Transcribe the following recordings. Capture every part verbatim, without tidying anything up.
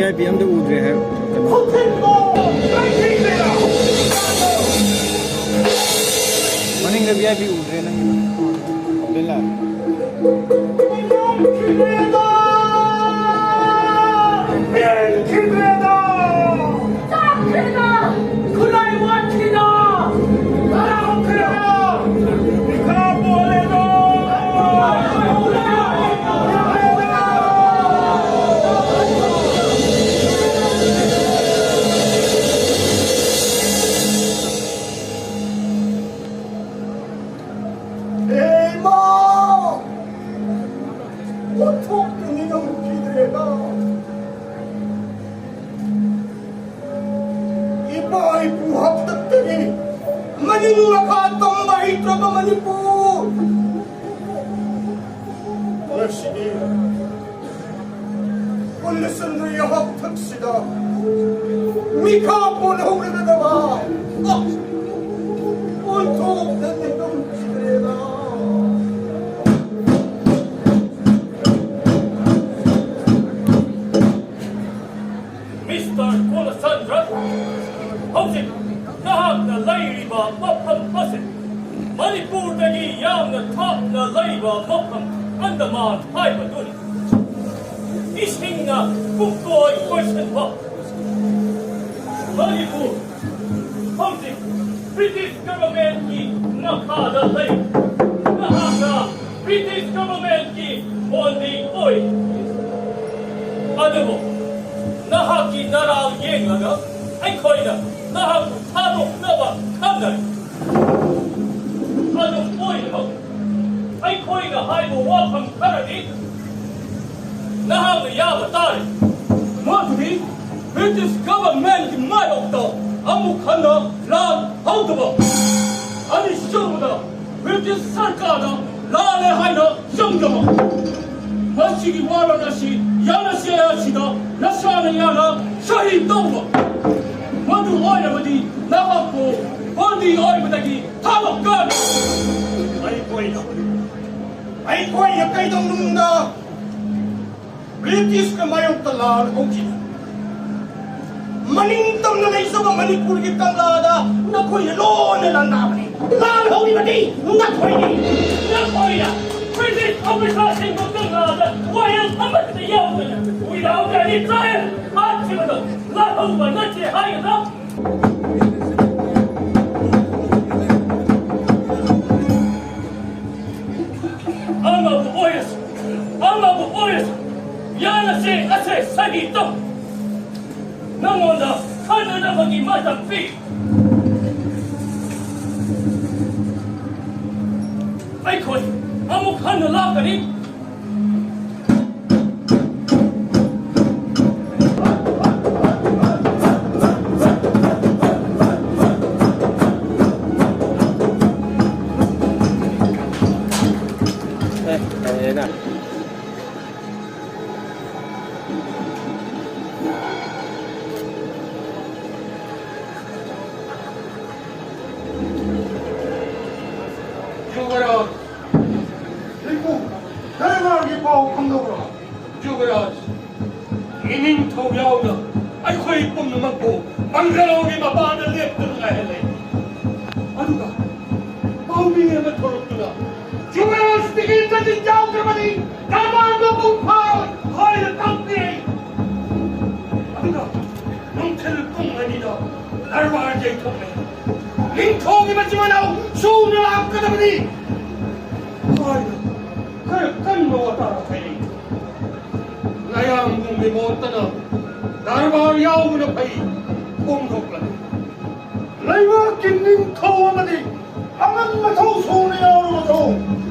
V I P ꯑꯝꯇ ꯎꯗ꯭ꯔꯦ ꯍꯥꯏ꯫ ꯃꯅꯤꯡꯗ ꯚꯤ ꯑꯥꯏ ꯄꯤ ꯎꯗ꯭ꯔꯦ ꯅꯪꯒꯤ꯫ ꯕꯦꯂꯥ꯫ ꯍꯦ ꯏꯃꯥ! ꯑꯣꯟꯊꯣꯛꯇꯨꯅ ꯉꯝꯈꯤꯗ꯭ꯔꯦꯗ꯫ ꯏꯄꯥ ꯏꯄꯨ ꯍꯥꯛꯇꯛꯇꯒꯤ ꯃꯅꯤꯡ ꯃꯈꯥ ꯇꯝꯕ ꯍꯩꯇ꯭ꯔꯕ ꯃꯅꯤꯄꯨꯔ꯫ ꯉꯁꯤꯗꯤ ꯄꯨꯟꯅ ꯆꯪꯗꯨꯅ ꯍꯥꯛꯇꯛꯁꯤꯗ ꯃꯤꯈꯥ ꯄꯣꯟꯍꯧꯔꯒꯗꯕ꯫ ꯑ! ꯑꯣꯟꯊꯣꯛꯅ ꯅꯤꯡꯉꯝꯈꯤꯗ꯭ꯔꯦꯗ꯫ ꯃꯤꯁꯇꯔ ꯀꯨꯂꯆꯟꯗ꯭ꯔ, ꯍꯧꯖꯤꯛ ꯅꯍꯥꯛꯅ ꯂꯩꯔꯤꯕ ꯃꯐꯝ ꯑꯁꯤ ꯃꯅꯤꯄꯨꯔꯗꯒꯤ ꯌꯥꯝꯅ ꯊꯥꯞꯅ ꯂꯩꯕ ꯃꯐꯝ ꯑꯟꯗꯃꯥꯟ ꯍꯥꯏꯕꯗꯨꯅꯤ꯫ ꯏꯁꯤꯡꯅ ꯄꯨꯡꯀꯣꯏ ꯀꯣꯏꯁꯤꯟꯕ ꯃꯅꯤꯄꯨꯔ ꯍꯧꯖꯤꯛ ꯕ꯭ꯔꯤꯇꯤꯁ ꯒꯚꯔꯟꯃꯦꯟꯠꯀꯤ ꯃꯈꯥꯗ ꯂꯩ꯫ ꯅꯍꯥꯛꯅ ꯕ꯭ꯔꯤꯇꯤꯁ ꯒꯚꯔꯟꯃꯦꯟꯠꯀꯤ ꯕꯣꯟꯗꯤ ꯑꯣꯏ꯫ ꯑꯗꯨꯕꯨ ꯅꯍꯥꯛꯀꯤ ꯅꯔꯥꯜ ꯌꯦꯡꯂꯒ ꯑꯩꯈꯣꯏꯅ ꯅꯍꯥꯛꯄꯨ ꯊꯥꯗꯣꯛꯅꯕ ꯈꯟꯅꯔꯤ꯫ ꯑꯗꯨꯝ ꯑꯣꯏꯔꯕ ꯑꯩꯈꯣꯏꯅ ꯍꯥꯏꯕ ꯋꯥꯐꯝ ꯈꯔꯗꯤ ꯅꯍꯥꯛꯅ ꯌꯥꯕ ꯇꯥꯔꯦ꯫ ꯃꯗꯨꯗꯤ ꯕ꯭ꯔꯤꯇꯤꯁ ꯒꯚꯔꯟꯃꯦꯟꯠꯀꯤ ꯃꯥꯌꯣꯛꯇ ꯑꯃꯨꯛ ꯍꯟꯅ ꯂꯥꯟ ꯍꯧꯗꯕ꯫ ꯑꯅꯤꯁꯨꯕꯗ, ꯕ꯭ꯔꯤꯇꯤꯁ ꯁꯔꯀꯥꯔꯅ ꯂꯥꯜꯂꯦ ꯍꯥꯏꯅ ꯆꯪꯗꯕ꯫ ꯃꯁꯤꯒꯤ ꯋꯥꯔꯣꯜ ꯑꯁꯤ ꯌꯥꯅꯁꯦ ꯑꯁꯤꯗ ꯅꯁꯥꯅ ꯌꯥꯅ ꯁꯍꯤ ꯇꯧꯕ꯫ ꯃꯗꯨ ꯑꯣꯏꯔꯕꯗꯤ ꯅꯍꯥꯛꯄꯨ ꯕꯟꯗꯤ ꯑꯣꯏꯕꯗꯒꯤ ꯊꯥꯗꯣꯛꯀꯅꯤ꯫ ꯑꯩꯈꯣꯏꯅ, ꯑꯩꯈꯣꯏꯅ ꯀꯩꯗꯧꯅꯨꯡꯗ ꯕ꯭ꯔꯤꯇꯤꯁꯀ ꯃꯥꯌꯣꯛꯇ ꯂꯥꯟ ꯍꯧꯈꯤ꯫ ꯃꯅꯤꯡ ꯇꯝꯅ ꯂꯩꯖꯕ ꯃꯅꯤꯄꯨꯔꯒꯤ ꯀꯪꯂꯥꯗ ꯅꯈꯣꯏꯅ ꯂꯣꯟꯅ ꯂꯥꯟꯗꯥꯕꯅꯤ꯫ ꯂꯥꯜꯍꯧꯔꯤꯕꯗꯤ ꯅꯈꯣꯏꯅꯤ꯫ ꯅꯈꯣꯏꯅ ꯕ꯭ꯔꯤꯇꯤꯁ ꯑꯣꯐꯤꯁꯥꯔꯁꯤꯡꯕꯨ ꯀꯪꯂꯥꯗ ꯋꯥꯌꯦꯜ ꯑꯃꯠꯇ ꯌꯥꯎꯗꯅ without any trial ꯍꯥꯠꯈꯤꯕꯗꯣ ꯂꯥꯜꯍꯧꯕ ꯅꯠꯇꯦ ꯍꯥꯏꯒꯗ꯭ꯔꯥ? ꯑꯃꯕꯨ ꯑꯣꯏꯔꯁꯨ, ꯑꯃꯕꯨ ꯑꯣꯏꯔꯁꯨ, ꯌꯥꯅꯁꯦ ꯑꯁꯦ ꯁꯍꯤ ꯇꯧ꯫ ꯅꯉꯣꯟꯗ ꯈꯟꯅꯅꯕꯒꯤ ꯃꯇꯝ ꯄꯤ꯫ ꯑꯩꯈꯣꯏ ꯑꯃꯨꯛ ꯍꯟꯅ ꯂꯥꯛꯀꯅꯤ꯫ ꯌꯨꯕꯔꯥꯖ, ꯂꯤꯄꯨ, ꯗꯔꯕꯥꯔꯒꯤ ꯄꯥꯎ ꯈꯪꯗꯧꯔꯣ? ꯌꯨꯕꯔꯥꯖ, ꯏꯅꯤꯡꯊꯧ ꯌꯥꯎꯅ ꯑꯩꯈꯣꯏ ꯄꯨꯝꯅꯃꯛꯄꯨ ꯕꯪꯒꯂꯣꯒꯤ ꯃꯄꯥꯟꯗ ꯂꯦꯞꯇꯨꯅ ꯉꯥꯏꯍꯜꯂꯦ꯫ ꯑꯗꯨꯒ ꯄꯥꯎꯃꯤ ꯑꯃ ꯊꯣꯔꯛꯇꯨꯅ ꯌꯨꯕꯔꯥꯖ ꯇꯤꯀꯦꯠ ꯀꯖꯤꯟ ꯌꯥꯎꯗ꯭ꯔꯕꯗꯤ ꯗꯔꯕꯥꯔ ꯃꯄꯨꯡ ꯐꯥꯔꯣꯏ ꯍꯥꯏꯅ ꯇꯥꯛꯄꯤꯔꯛꯏ꯫ ꯑꯗꯨꯒ ꯅꯨꯡꯊꯤꯜ ꯄꯨꯡ ꯑꯅꯤꯗ ꯗꯔꯕꯥꯔ ꯌꯩꯊꯣꯛꯂꯦ꯫ ꯅꯤꯡꯊꯧꯒꯤ ꯃꯆꯤꯟ ꯃꯅꯥꯎ ꯁꯨꯅ ꯂꯥꯛꯀꯗꯕꯅꯤ ꯍꯥꯏꯅ ꯈꯔ ꯀꯟꯕ ꯋꯥꯇꯥ ꯍꯥꯏꯔꯛꯏ꯫ ꯂꯌꯥꯝꯕꯨꯡꯒꯤ ꯃꯣꯠꯇꯅ ꯗꯔꯕꯥꯔ ꯌꯥꯎꯕꯅ ꯐꯩ ꯐꯣꯡꯗꯣꯛꯂꯅꯤ꯫ ꯂꯩꯕꯥꯛꯀꯤ ꯅꯤꯡꯊꯧ ꯑꯃꯗꯤ ꯑꯉꯟ ꯃꯊꯧ ꯁꯨꯅ ꯌꯥꯎꯔꯕꯁꯨ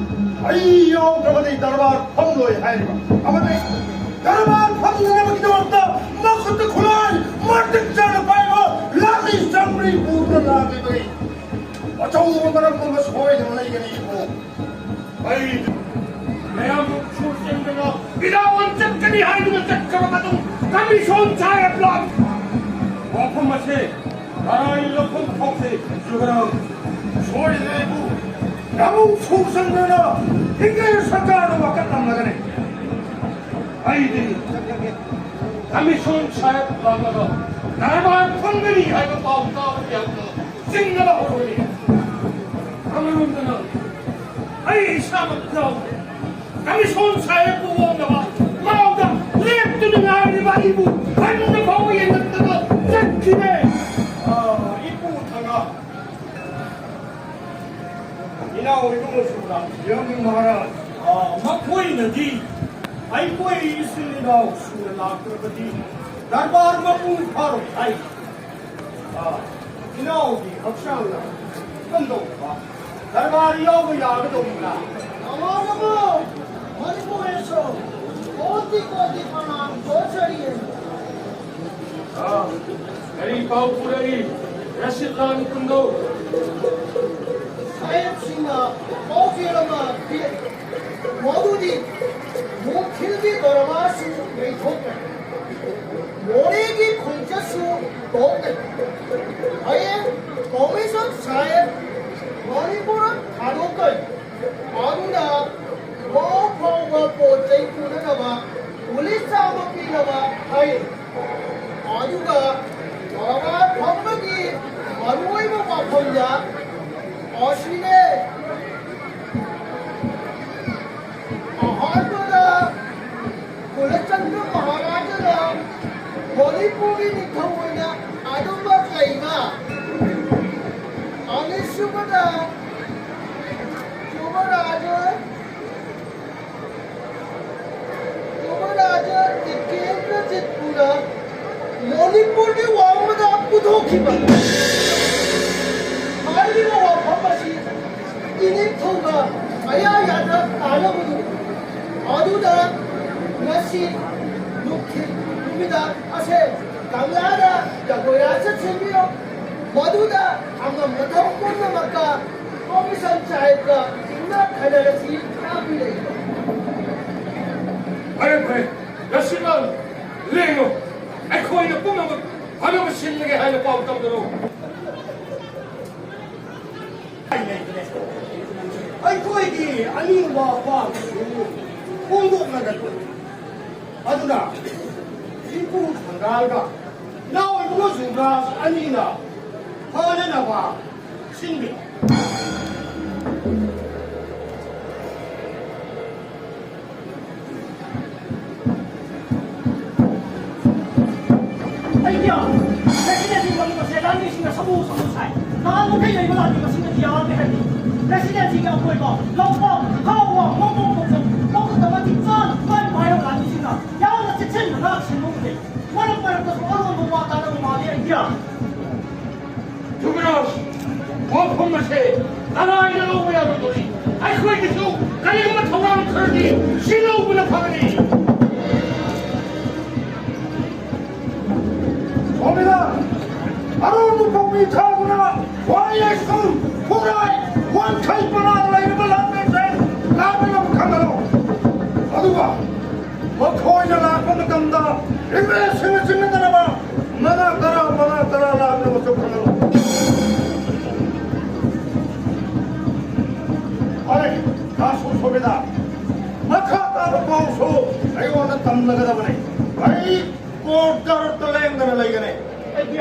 ꯑꯩ ꯌꯥꯎꯗ꯭ꯔꯕꯗꯤ ꯗꯔꯕꯥꯔ ꯐꯝꯂꯣꯏ ꯍꯥꯏꯔꯤꯕ ꯑꯃꯗꯤ ꯗꯔꯕꯥꯔ ꯐꯝꯅꯅꯕꯒꯤꯗꯃꯛꯇ ꯃꯈꯨꯠꯇ ꯈꯨꯠꯂꯥꯏ ꯃꯇꯤꯛ ꯆꯥꯅ ꯄꯥꯏꯕ ꯂꯥꯛꯂꯤ ꯆꯥꯝꯃꯔꯤ ꯄꯨꯗꯨꯅ ꯂꯥꯛꯂꯤꯕꯅꯤ꯫ ꯑꯆꯧꯕ ꯃꯔꯝ ꯑꯃ ꯁꯣꯏꯗꯅ ꯂꯩꯒꯅꯤ ꯏꯕꯨꯡ꯫ ꯑꯩ ꯃꯌꯥꯝꯕꯨ ꯁꯨꯔꯁꯦꯟꯗꯅ ꯏꯔꯥꯋꯟ ꯆꯠꯀꯅꯤ ꯍꯥꯏꯗꯨꯅ ꯆꯠꯈ꯭ꯔꯕ ꯃꯇꯨꯡ ꯀꯃꯤꯁꯣꯟ ꯁꯥꯍꯦꯕ ꯂꯥꯛ ꯋꯥꯐꯝ ꯑꯁꯦ ꯀꯔꯥꯏ ꯂꯧꯐꯝ ꯊꯣꯛꯁꯤ ꯌꯨꯕꯔꯥꯖ? ꯁꯣꯏꯗ꯭ꯔꯦꯕꯨ ꯅꯃꯨꯡ ꯁꯨꯔꯁꯦꯟꯗꯅ ꯏꯪꯒ꯭ꯔꯦꯖ ꯁꯔꯀꯥꯔꯗ ꯋꯥꯀꯠꯂꯝꯂꯒꯅꯤ꯫ ꯑꯩꯗꯤ ꯀꯃꯤꯁꯣꯟ ꯁꯥꯍꯦꯕ ꯂꯥꯛꯂꯒ ꯀꯔꯕꯥꯔ ꯐꯪꯒꯅꯤ ꯍꯥꯏꯕ ꯄꯥꯎ ꯇꯥꯕꯗ ꯌꯥꯝꯅ ꯆꯤꯡꯅꯕ ꯍꯧꯔꯛꯏ꯫ ꯑꯃꯔꯣꯝꯗꯅ ꯑꯩ ꯏꯁꯥꯃꯛ ꯌꯥꯎꯅ ꯀꯃꯤꯁꯣꯟ ꯁꯥꯍꯦꯕꯄꯨ ꯑꯣꯛꯅꯕ ꯃꯥꯎꯗ ꯂꯦꯞꯇꯨꯅ ꯉꯥꯏꯔꯤꯕ ꯑꯩꯕꯨ ꯍꯟꯅ ꯐꯥꯎꯕ ꯌꯦꯡꯂꯛꯇꯅ ꯆꯠꯈꯤꯔꯦ꯫ ꯑꯥ, ꯏꯄꯨ ꯊꯪꯒꯥ, ꯏꯅꯥꯎ ꯏꯕꯨꯡꯉꯣꯁꯨ ꯂꯥꯛꯄꯤꯔꯝꯃꯤ ꯃꯍꯥꯔꯥꯖ꯫ ꯑꯥ, ꯃꯈꯣꯏꯅꯗꯤ ꯑꯩꯈꯣꯏ ꯏꯆꯤꯜ ꯏꯅꯥꯎ ꯁꯨꯅ ꯂꯥꯛꯇ꯭ꯔꯕꯗꯤ ꯗꯔꯕꯥꯔ ꯃꯄꯨꯡ ꯐꯥꯔꯣꯏ ꯍꯥꯏ꯫ ꯑꯥ, ꯏꯅꯥꯎꯒꯤ ꯍꯛꯆꯥꯡꯅ ꯀꯝꯗꯧꯕ? ꯗꯔꯕꯥꯔ ꯌꯥꯎꯕ ꯌꯥꯒꯗꯧꯔꯤꯕ꯭ꯔꯥ? ꯑꯋꯥꯡꯕꯕꯨ ꯃꯅꯤꯄꯨꯔꯗꯁꯨ ꯀꯣꯇꯤ ꯀꯣꯇꯤ ꯄ꯭ꯔꯅꯥꯝ ꯇꯧꯖꯔꯤ꯫ ꯑꯥ, ꯀꯔꯤ ꯄꯥꯎ ꯄꯨꯔꯛꯏ? ꯔꯁꯤꯗ ꯂꯥꯟ ꯀꯨꯟꯗꯣ꯫ ꯁꯥꯍꯦꯕꯁꯤꯡꯅ ꯄꯥꯎꯖꯦꯜ ꯑꯃ ꯄꯤꯔꯛꯏ꯫ ꯃꯗꯨꯗꯤ ꯅꯨꯡꯊꯤꯜꯒꯤ ꯗꯔꯕꯥꯔꯁꯨ ꯌꯩꯊꯣꯛꯈ꯭ꯔꯦ꯫ ꯃꯣꯔꯦꯒꯤ ꯈꯣꯡꯆꯠꯁꯨ ꯇꯣꯛꯈ꯭ꯔꯦ꯫ ꯍꯌꯦꯡ ꯀꯃꯤꯁꯟ ꯁꯥꯍꯦꯕ ꯃꯅꯤꯄꯨꯔ ꯊꯥꯗꯣꯛꯀꯅꯤ꯫ ꯑꯗꯨꯅ ꯃꯥ ꯐꯥꯎꯕ ꯄꯣꯠ ꯆꯩ ꯄꯨꯅꯅꯕ ꯄꯨꯂꯤꯁ ꯆꯥꯝꯃ ꯄꯤꯅꯕ ꯍꯥꯏꯔꯤ꯫ ꯑꯗꯨꯒ ꯗꯔꯕꯥꯔ ꯐꯝꯕꯒꯤ ꯃꯔꯨꯑꯣꯏꯕ ꯋꯥꯐꯝꯗ ꯑꯁꯤꯅꯦ꯫ ꯑꯍꯥꯟꯕꯗ ꯀꯨꯂꯆꯟꯗ꯭ꯔ ꯃꯍꯥꯔꯥꯖꯅ ꯃꯅꯤꯄꯨꯔꯒꯤ ꯅꯤꯡꯊꯧ ꯑꯣꯏꯅ ꯑꯗꯨꯃꯛ ꯂꯩꯕ꯫ ꯑꯅꯤꯁꯨꯕꯗ ꯌꯨꯕꯔꯥꯖ, ꯌꯨꯕꯔꯥꯖ ꯖꯤꯇꯦꯟꯗ꯭ꯔꯖꯤꯠꯄꯨꯅ ꯃꯅꯤꯄꯨꯔꯒꯤ ꯋꯥꯡꯃꯗ ꯄꯨꯊꯣꯛꯈꯤꯕ꯫ ꯍꯥꯏꯔꯤꯕ ꯋꯥꯐꯝ ꯑꯁꯤ ꯏꯅꯤꯡꯊꯧꯅ ꯃꯌꯥ ꯌꯥꯗ ꯇꯥꯅꯕꯗꯨ ꯑꯗꯨꯗ ꯉꯁꯤ ꯅꯨꯡꯊꯤꯜ ꯅꯨꯃꯤꯗꯥꯡ ꯑꯁꯦ ꯀꯪꯂꯥꯗ ꯖꯒꯣꯏ ꯔꯥꯁ ꯁꯦꯝꯕꯤꯔꯣ꯫ ꯃꯗꯨꯗ ꯑꯉꯝ ꯑꯊꯧ ꯄꯨꯝꯅꯃꯛꯀ ꯀꯣꯃꯤꯁꯟ ꯁꯥꯍꯦꯕꯀ ꯏꯪꯅ ꯈꯟꯅꯔꯁꯤ ꯍꯥꯏꯕꯤꯔꯛꯏ꯫ ꯐꯔꯦ, ꯐꯔꯦ꯫ ꯔꯁꯤꯗ ꯂꯥꯟ, ꯂꯦꯡꯉꯨ꯫ ꯑꯩꯈꯣꯏꯅ ꯄꯨꯝꯅꯃꯛ ꯐꯅꯕ ꯁꯤꯜꯂꯒꯦ ꯍꯥꯏꯅ ꯄꯥꯎ ꯇꯝꯗꯔꯣ꯫ ꯑꯩꯈꯣꯏꯒꯤ ꯑꯅꯤꯡꯕ ꯑꯄꯥꯝꯕꯁꯨ ꯐꯣꯡꯗꯣꯛꯅꯒꯅꯤ꯫ ꯑꯗꯨꯅ ꯏꯄꯨ ꯊꯪꯒꯥꯜꯒ ꯏꯅꯥꯎ ꯏꯕꯨꯡꯉꯣ ꯖꯨꯕ꯭ꯔꯥꯖ ꯑꯅꯤꯅ ꯐꯅꯅꯕ ꯁꯤꯟꯕꯤꯔꯣ꯫ ꯑꯩꯗꯤ ꯉꯁꯤꯗꯗꯤ ꯃꯔꯨꯞ ꯑꯁꯦ ꯂꯥꯟꯃꯤꯁꯤꯡꯅ ꯁꯃꯨ ꯁꯃꯨ ꯁꯥꯏ꯫ ꯅꯍꯥꯟ ꯃꯈꯩ ꯂꯩꯕ ꯂꯥꯟꯃꯤ ꯃꯁꯤꯡꯅꯗꯤ ꯌꯥꯝꯃꯦ ꯍꯥꯏꯔꯤ꯫ ꯄ꯭ꯔꯦꯁꯤꯗꯦꯟꯁꯤꯒꯤ ꯑꯀꯣꯏꯕ ꯂꯧꯐꯝ, ꯈꯥꯎꯕ, ꯃꯣꯡ ꯃꯣꯡ ꯈꯣꯡꯐꯝ, ꯂꯧꯕꯨꯛꯇ ꯃꯇꯤꯛ ꯆꯥꯅ ꯄꯥꯏ ꯄꯥꯏꯔꯕ ꯂꯥꯟꯃꯤꯁꯤꯡꯅ ꯌꯥꯝꯅ ꯆꯦꯛꯁꯤꯟꯅ ꯉꯥꯛ ꯁꯦꯟꯗꯣꯛꯂꯤ꯫ ꯃꯔꯛ ꯃꯔꯛꯇꯁꯨ ꯑꯔꯣꯟꯕ ꯋꯥ ꯇꯥꯅꯕ ꯃꯥꯜꯂꯤ ꯑꯩꯗꯤ꯫ ꯖꯨꯕꯤꯔꯥꯖ, ꯋꯥꯐꯝ ꯑꯁꯦ ꯀꯅꯥꯅ ꯂꯧꯕ ꯌꯥꯔꯣꯏꯗꯧꯔꯤ? ꯑꯩꯈꯣꯏꯒꯤꯁꯨ ꯀꯔꯤꯒꯨꯝꯕ ꯊꯧꯔꯥꯡ ꯈꯔꯗꯤ ꯁꯤ ꯂꯧꯕꯅ ꯐꯒꯅꯤ꯫ ꯁꯣꯝꯗ ꯑꯔꯣꯟꯕ ꯄꯥꯎꯃꯤ ꯊꯥꯗꯨꯅ ꯋꯥꯌꯦꯜꯁꯪ, ꯈꯨꯔꯥꯏ, ꯋꯥꯡꯈꯩ ꯄꯅꯥꯗ ꯂꯩꯔꯤꯕ ꯂꯥꯟꯃꯤꯁꯤꯡ ꯂꯥꯟꯃꯤꯅꯕ ꯈꯪꯍꯜꯂꯨ꯫ ꯑꯗꯨꯒ ꯃꯈꯣꯏꯅ ꯂꯥꯛꯄ ꯃꯇꯝꯗ ꯏꯪꯔꯦꯖꯁꯤꯡꯅ ꯆꯤꯡꯅꯗꯅꯕ ꯃꯉꯥ ꯇꯔꯥ, ꯃꯉꯥ ꯇꯔꯥ ꯂꯥꯛꯅꯕꯁꯨ ꯈꯪꯍꯜꯂꯨ꯫ ꯐꯔꯦ, ꯂꯥꯛꯁꯨ ꯁꯣꯝꯗ ꯃꯈꯥ ꯇꯥꯕ ꯄꯥꯎꯁꯨ ꯑꯩꯉꯣꯟꯗ ꯇꯝꯂꯒꯗꯕꯅꯤ꯫ ꯑꯩ ꯀꯣꯔꯠꯇ ꯂꯦꯡꯗꯅ ꯂꯩꯒꯅꯤ꯫ ꯑꯩ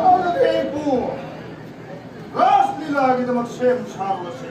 ꯑꯗꯨꯗꯤ ꯑꯩꯕꯨ ꯔꯥꯁ ꯂꯤꯂꯥꯒꯤꯗꯃꯛ ꯁꯦꯝ ꯁꯥꯔꯨꯔꯁꯤ꯫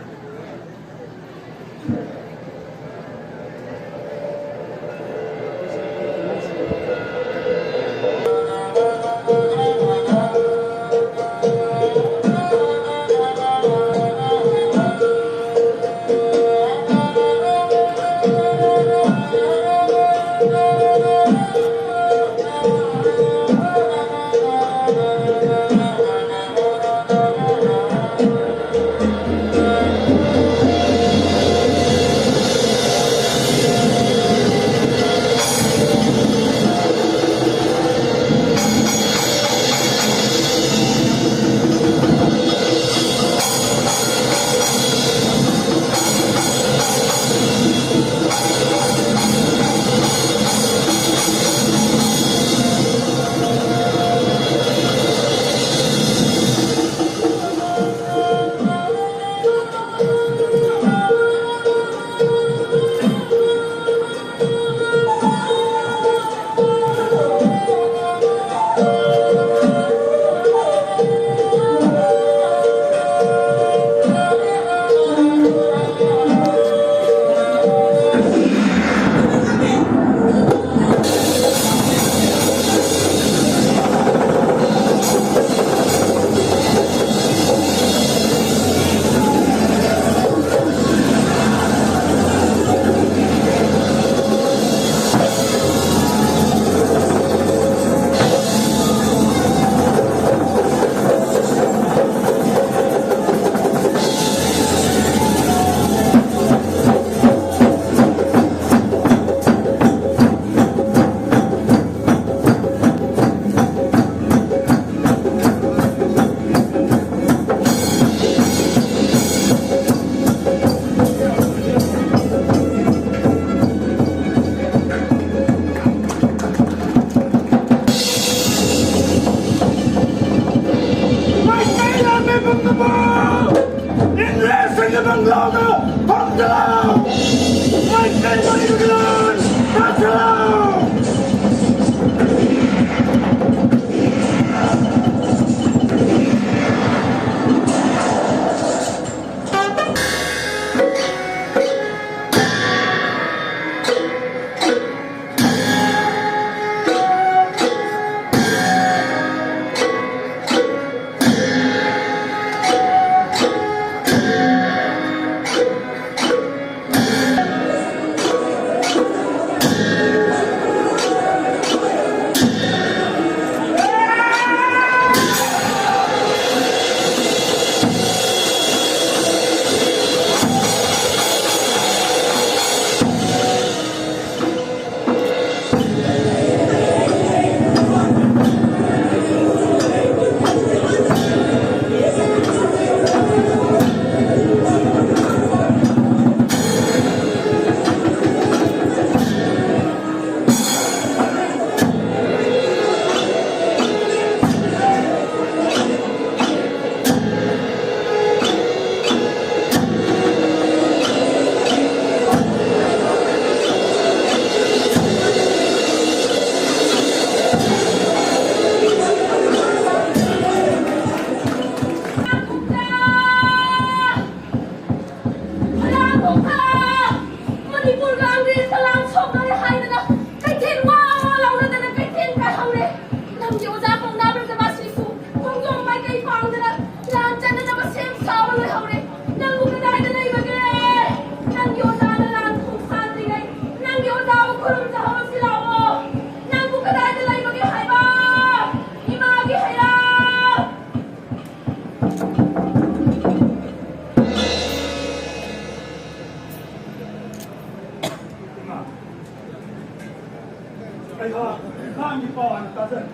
ꯑꯩꯍꯥꯛ ꯂꯥꯟꯒꯤ ꯄꯥꯎ ꯍꯥꯟꯅ ꯇꯥꯖꯔꯦ꯫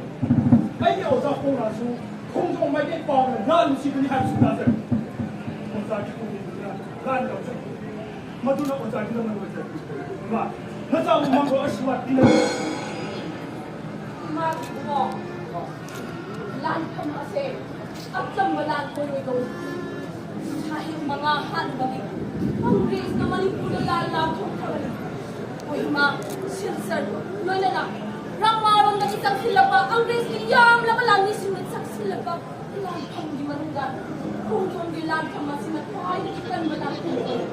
ꯑꯩꯒꯤ ꯑꯣꯖꯥ ꯄꯥꯎꯅꯥꯁꯨ ꯈꯣꯡꯖꯣꯝ ꯃꯥꯏꯀꯩ ꯄꯥꯎꯅ ꯂꯥꯟ ꯅꯨꯡꯁꯤꯕꯅꯤ ꯍꯥꯏꯕꯁꯨ ꯇꯥꯖꯔꯦ꯫ ꯑꯣꯖꯥꯒꯤ ꯄꯨꯛꯅꯤꯡꯗꯨꯅ ꯂꯥꯟ ꯌꯥꯎꯖꯈꯤ꯫ ꯃꯗꯨꯅ ꯑꯣꯖꯥꯒꯤ ꯂꯃꯟ ꯑꯣꯏꯖꯔꯦ꯫ ꯏꯃꯥ, ꯅꯆꯥꯕꯨ ꯃꯪꯒꯣꯜ ꯑꯁꯤꯋꯥ ꯄꯤꯅꯕꯤꯌꯨ꯫ ꯏꯃꯥꯒꯤ ꯏꯕꯨꯡꯉꯣ, ꯂꯥꯟꯐꯝ ꯑꯁꯦ ꯑꯆꯝꯕ ꯂꯥꯟ ꯑꯣꯏꯔꯣꯏꯗꯧꯔꯤ꯫ ꯆꯍꯤ ꯃꯉꯥ ꯍꯥꯟꯕꯒꯤ ꯀꯪꯒ꯭ꯔꯦꯁꯅ ꯃꯅꯤꯄꯨꯔꯗ ꯂꯥꯟ ꯂꯥꯟꯊꯣꯛꯈ꯭ꯔꯕꯅꯤ꯫ ꯀꯣꯍꯤꯃꯥ, ꯁꯤꯜꯆꯔ, ꯂꯣꯏꯅꯅ ꯔꯝꯃꯥꯔꯣꯝꯗꯒꯤ ꯆꯪꯁꯤꯜꯂꯛꯄ ꯀꯪꯒ꯭ꯔꯦꯁꯀꯤ ꯌꯥꯝꯂꯕ ꯂꯥꯟꯃꯤꯁꯤꯡꯅ ꯆꯪꯁꯤꯜꯂꯛꯄ ꯂꯥꯟꯐꯝꯒꯤ ꯃꯅꯨꯡꯗ ꯈꯣꯡꯖꯣꯝꯒꯤ ꯂꯥꯟꯐꯝ ꯑꯁꯤꯅ ꯈ꯭ꯋꯥꯏꯗꯒꯤ ꯀꯟꯕ ꯂꯥꯟꯐꯝ ꯑꯣꯏꯔꯦ꯫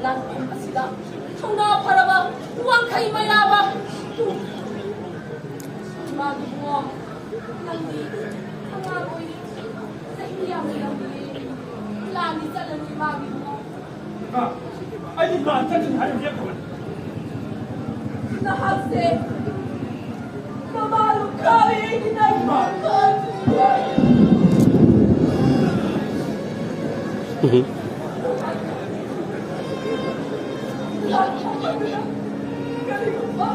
ꯂꯥꯟꯐꯝ ꯑꯁꯤꯗ ꯊꯧꯅꯥ ꯐꯔꯕ ꯋꯥꯡꯈꯩ ꯃꯩꯔꯥꯕ ꯏꯃꯥꯒꯤ ꯏꯕꯨꯡꯉꯣ, ꯅꯪꯗꯤ ꯑꯉꯥꯡ ꯑꯣꯏꯔꯤ, ꯆꯍꯤ ꯌꯥꯝꯅ ꯅꯧꯔꯤ꯫ ꯂꯥꯟꯗꯤ ꯆꯠꯂꯅꯤ ꯏꯃꯥꯒꯤ ꯏꯕꯨꯡꯉꯣ꯫ ꯏꯃꯥ, ꯑꯩꯗꯤ ꯂꯥꯟ ꯆꯠꯀꯅꯤ ꯍꯥꯏꯅ ꯂꯦꯞꯈ꯭ꯔꯕꯅꯤ꯫ ꯅꯍꯥꯛꯁꯦ ꯅꯃꯥ ꯂꯨꯈꯥꯕꯤ ꯑꯩꯒꯤ ꯅꯥꯏ ꯏꯃꯥ꯫ ꯂꯥꯟ ꯆꯠꯄꯗꯨꯅ ꯀꯔꯤꯒꯨꯝꯕ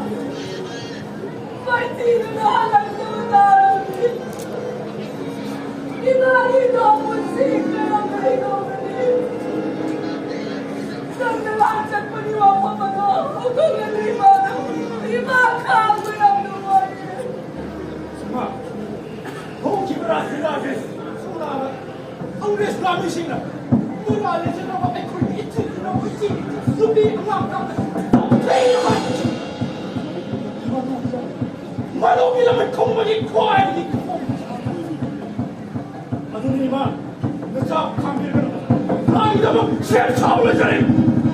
ꯃꯥꯏꯊꯤꯗꯨꯅ ꯍꯜꯂꯛꯇꯕ ꯇꯥꯔꯕꯗꯤ, ꯏꯃꯥꯒꯤ ꯏꯅꯥꯎ ꯄꯨꯟꯁꯤ ꯀꯔꯝꯅ ꯍꯤꯡꯍꯧꯒꯅꯤ? ꯅꯪꯅ ꯂꯥꯟ ꯆꯠꯄꯒꯤ ꯋꯥꯐꯝ ꯑꯗꯣ ꯍꯧꯗꯣꯛꯂꯗꯤ ꯏꯃꯥꯅ, ꯏꯃꯥ ꯈꯥꯡꯕ ꯌꯥꯝꯅ ꯋꯥꯏꯌꯦ꯫ ꯏꯃꯥ, ꯍꯧꯈꯤꯕ ꯔꯥꯁ ꯂꯤꯂꯥꯁꯦ ꯁꯨꯝ ꯂꯥꯛꯑꯒ ꯀꯪꯒ꯭ꯔꯦꯁ ꯂꯥꯟꯃꯤꯁꯤꯡꯅ ꯃꯣꯏ ꯂꯥꯜꯂꯤꯁꯦ ꯂꯧꯕ ꯑꯩꯈꯣꯏꯒꯤ ꯏꯆꯤꯜ ꯏꯅꯥꯎ, ꯏꯆꯦ ꯏꯆꯦ, ꯅꯨꯄꯤ ꯑꯉꯥꯡ ꯉꯥꯛꯇ ꯇꯧꯊꯩ ꯍꯥꯏꯕꯁꯤ ꯃꯗꯨꯒꯤ ꯂꯃꯟ ꯈꯨꯝꯕꯒꯤ ꯈ꯭ꯋꯥꯏꯗꯒꯤ ꯑꯗꯨꯅ ꯏꯃꯥ, ꯅꯆꯥ ꯈꯥꯝꯕꯤꯔꯒꯅꯨ꯫ ꯂꯥꯏꯒꯤꯗꯃꯛ ꯁꯦꯝ ꯁꯥꯕ ꯂꯩꯖꯔꯦ꯫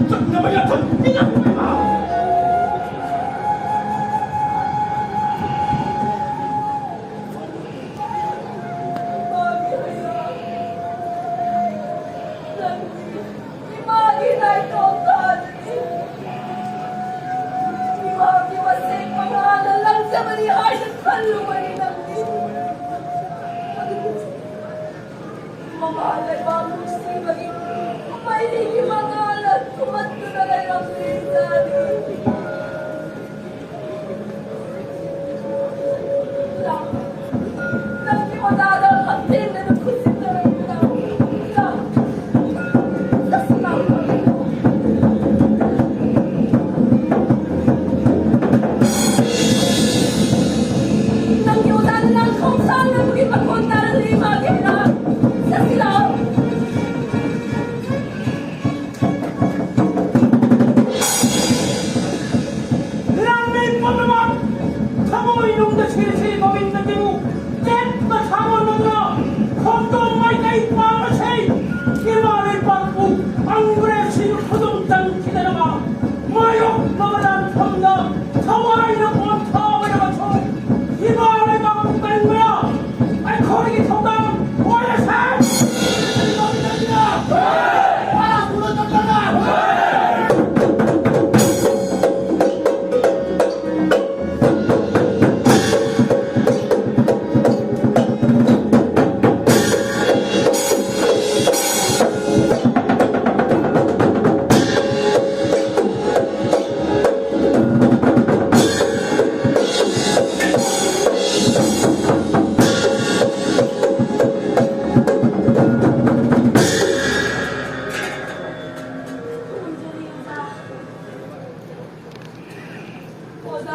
ꯆꯠꯅꯕ ꯌꯥꯊꯪ ꯄꯤꯖꯕ ꯏꯃꯥ꯫ ꯏꯃꯥꯒꯤ ꯍꯩꯔꯥ, ꯅꯪꯗꯤ ꯏꯃꯥꯒꯤ ꯅꯥꯏꯇꯣꯝ ꯊꯥꯗꯅꯤ꯫ ꯏꯃꯥꯒꯤ ꯃꯁꯦꯛ ꯃꯉꯥꯅ ꯂꯪꯖꯕꯅꯤ ꯍꯥꯏꯅ ꯈꯜꯂꯨꯕꯅꯤ ꯅꯪꯗꯤ꯫ ꯃꯃꯥ ꯂꯩꯕꯥꯛ ꯅꯨꯡꯁꯤꯕꯒꯤ ꯃꯩꯒꯤ ꯃꯉꯥꯜꯅ ꯊꯨꯝꯍꯠꯇꯨꯅ ꯂꯩꯔꯝꯂꯤꯖꯥꯠꯅꯤ꯫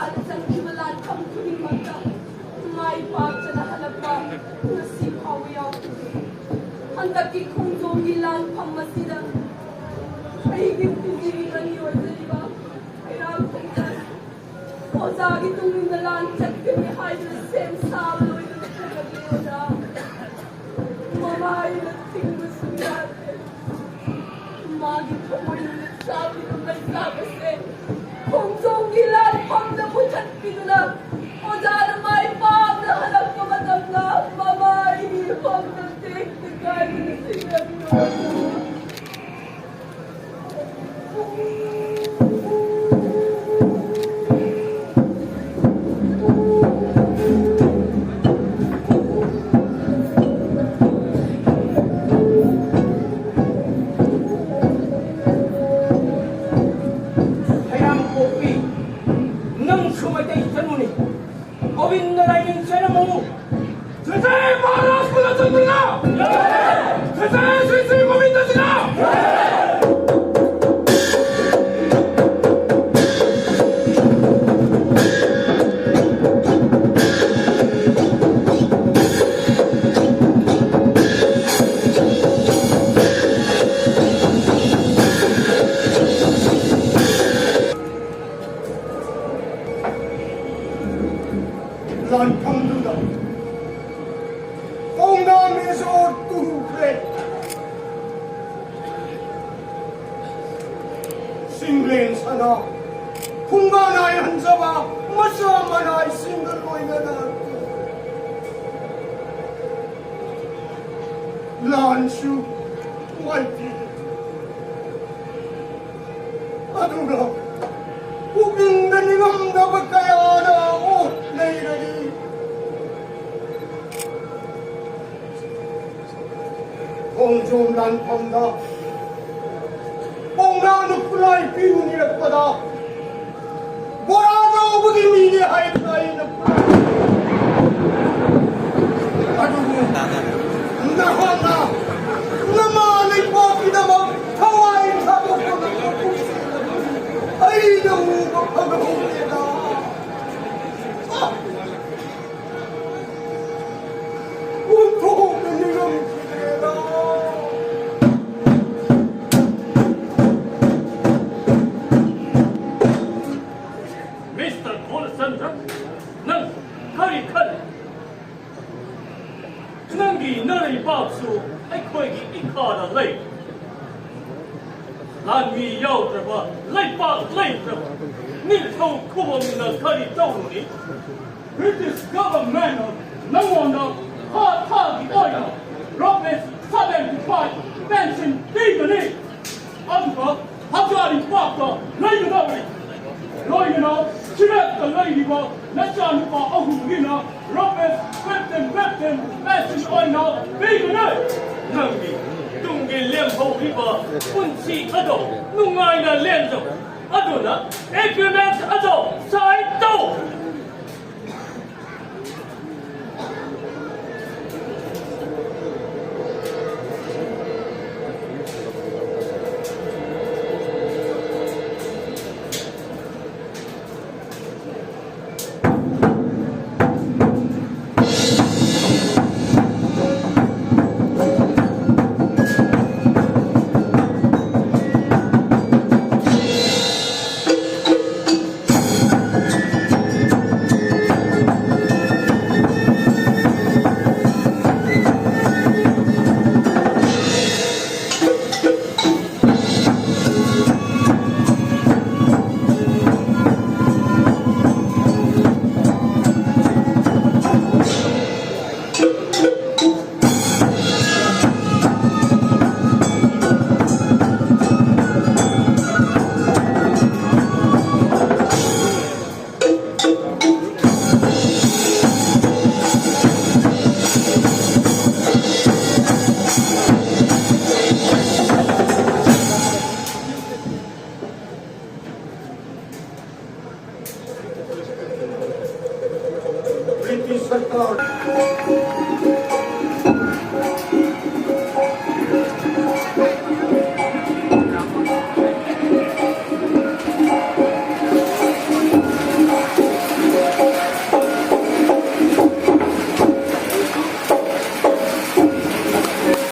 ꯆꯪꯈꯤꯕ ꯂꯥꯟꯐꯝ ꯈꯨꯗꯤꯡꯃꯛꯇ ꯃꯥꯏ ꯄꯥꯛꯇꯅ ꯍꯜꯂꯛꯄ ꯉꯁꯤ ꯐꯥꯎꯕ ꯌꯥꯎꯈꯤꯗꯦ꯫ ꯍꯟꯗꯛꯀꯤ ꯈꯣꯡꯖꯣꯝꯒꯤ ꯂꯥꯟꯐꯝ ꯑꯁꯤꯗ ꯑꯩꯒꯤ ꯄꯨꯟꯁꯤꯒꯤ ꯃꯔꯤ ꯑꯣꯏꯖꯔꯤꯕ ꯀꯩꯔꯥꯛ ꯈꯣꯡꯖꯥꯏ ꯑꯣꯖꯥꯒꯤ ꯇꯨꯡ ꯏꯟꯅ ꯂꯥꯟ ꯆꯠꯀꯅꯤ ꯍꯥꯏꯗꯨꯅ ꯁꯦꯝ ꯁꯥꯕ ꯂꯣꯏꯗꯅ ꯊꯣꯛꯂꯛꯂꯤ ꯑꯣꯖꯥ꯫ ꯃꯃꯥꯏꯅ ꯊꯤꯡꯕꯁꯨ ꯌꯥꯗꯦ꯫ ꯃꯥꯒꯤ ꯊꯃꯣꯏꯅ ꯆꯥꯛꯂꯤꯕ ꯃꯩꯆꯥꯛ ꯑꯁꯦ ꯈꯣꯡꯖꯣꯝꯒꯤ ꯂꯥꯟꯐꯝꯗ ꯃꯨꯊꯠꯄꯤꯗꯨꯅ ꯑꯣꯖꯥꯅ ꯃꯥꯏ ꯄꯥꯛꯅ ꯍꯜꯂꯛꯄ ꯃꯇꯝꯗ ꯃꯃꯥꯏꯒꯤ ꯏꯐꯝꯗ ꯇꯦꯛꯇ ꯀꯥꯏꯗꯨꯅ ꯁꯤꯖꯈꯤꯕ ꯑꯣꯖꯥ꯫ ꯍꯩꯔꯥꯡ ꯄꯣꯛꯄꯤ, ꯅꯪꯁꯨ ꯃꯩꯇꯩ ꯏꯆꯟꯅꯨꯅꯤ꯫ ꯒꯣꯕꯤꯟꯗ ꯂꯥꯏꯅꯤꯡ ꯆꯦꯟꯂꯝꯃꯨ꯫ ꯁꯤꯁꯦ ꯃꯍꯥꯔꯥꯖ ꯀꯨꯂꯆꯟꯗ꯭ꯔꯅ! ꯁꯤꯁꯦ ꯁ꯭ꯔꯤ ꯁ꯭ꯔꯤ ꯒꯣꯕꯤꯟꯗ ꯁꯤꯡꯍ! ꯂꯥꯟꯐꯝꯗꯨꯗ ꯀꯧꯅꯥ ꯃꯦꯖꯣꯔ ꯇꯨꯈ꯭ꯔꯦ꯫ ꯁꯤꯡꯂꯦꯟ ꯁꯅꯥ ꯈꯣꯡꯕꯥꯟ ꯅꯥꯏꯍꯟꯖꯕ ꯃꯆꯥ ꯃꯅꯥꯏꯁꯤꯡꯒ ꯂꯣꯏꯅꯅ ꯂꯥꯟꯁꯨ ꯃꯥꯏꯄꯤꯔꯦ꯫ ꯑꯗꯨꯒ ꯄꯨꯛꯅꯤꯡꯗ ꯅꯤꯡꯉꯝꯗꯕ ꯀꯌꯥꯅ ꯑꯣꯠ ꯅꯩꯔꯔꯤ꯫ ꯈꯣꯡꯖꯣꯝ ꯂꯥꯟꯐꯝꯗ ꯄꯥꯎꯅꯥꯅ ꯈꯨꯠꯂꯥꯏ ꯄꯤꯔꯨꯅꯤꯔꯛꯄꯗ ꯕꯣꯔꯥ ꯂꯧꯕꯒꯤ ꯃꯤꯅꯤ ꯍꯥꯏꯗꯨꯅ ꯑꯩꯅ ꯈꯨꯠꯂꯥꯏ꯫ ꯑꯗꯨꯕꯨ ꯅꯍꯥꯛꯅ ꯅꯃꯥ ꯂꯩꯕꯥꯛꯀꯤꯗꯃꯛ ꯊꯋꯥꯏ ꯊꯥꯗꯣꯛꯄ ꯉꯝꯕ ꯄꯨꯛꯆꯦꯜ ꯑꯗꯨ ꯑꯩꯅ ꯎꯕ ꯐꯪꯍꯧꯗꯦꯗ꯫ ꯒꯣꯜꯆꯟꯗ꯭ꯔ, ꯅꯪ ꯀꯔꯤ ꯈꯜꯂꯤ? ꯅꯪꯒꯤ ꯅꯔꯩꯕꯥꯛꯁꯨ ꯑꯩꯈꯣꯏꯒꯤ ꯏꯈꯥꯗ ꯂꯩ꯫ ꯂꯥꯟꯃꯤ ꯌꯥꯎꯗ꯭ꯔꯕ, ꯂꯩꯕꯥꯛ ꯂꯩꯇ꯭ꯔꯕ ꯅꯤꯡꯊꯧ ꯈꯨꯕꯝꯅ ꯀꯔꯤ ꯇꯧꯔꯨꯅꯤ? British government ꯅꯉꯣꯟꯗ ꯊꯥ ꯊꯥꯒꯤ ꯑꯣꯏꯅ ꯔꯨꯄꯤꯁ seventy five pension ꯄꯤꯒꯅꯤ꯫ ꯑꯗꯨꯒ ꯍꯖꯥꯔꯤꯕꯥꯒꯇ ꯂꯩꯒꯗꯕꯅꯤ꯫ ꯂꯣꯏꯅꯅ ꯁꯤꯔꯦꯠꯇ ꯂꯩꯔꯤꯕ ꯅꯆꯥꯅꯨꯄꯥ ꯑꯍꯨꯝꯒꯤꯅ ꯔꯨꯄꯤꯁ fifteen fifteen pension ꯑꯣꯏꯅ ꯄꯤꯒꯅꯤ꯫ ꯅꯪꯒꯤ ꯇꯨꯡꯒꯤ ꯂꯦꯝꯍꯧꯔꯤꯕ ꯄꯨꯟꯁꯤ ꯑꯗꯣ ꯅꯨꯡꯉꯥꯏꯅ ꯂꯦꯟꯖꯧ꯫ ꯑꯗꯨꯅ agreement ꯑꯗꯣ sign ꯇꯧ꯫ British सरकार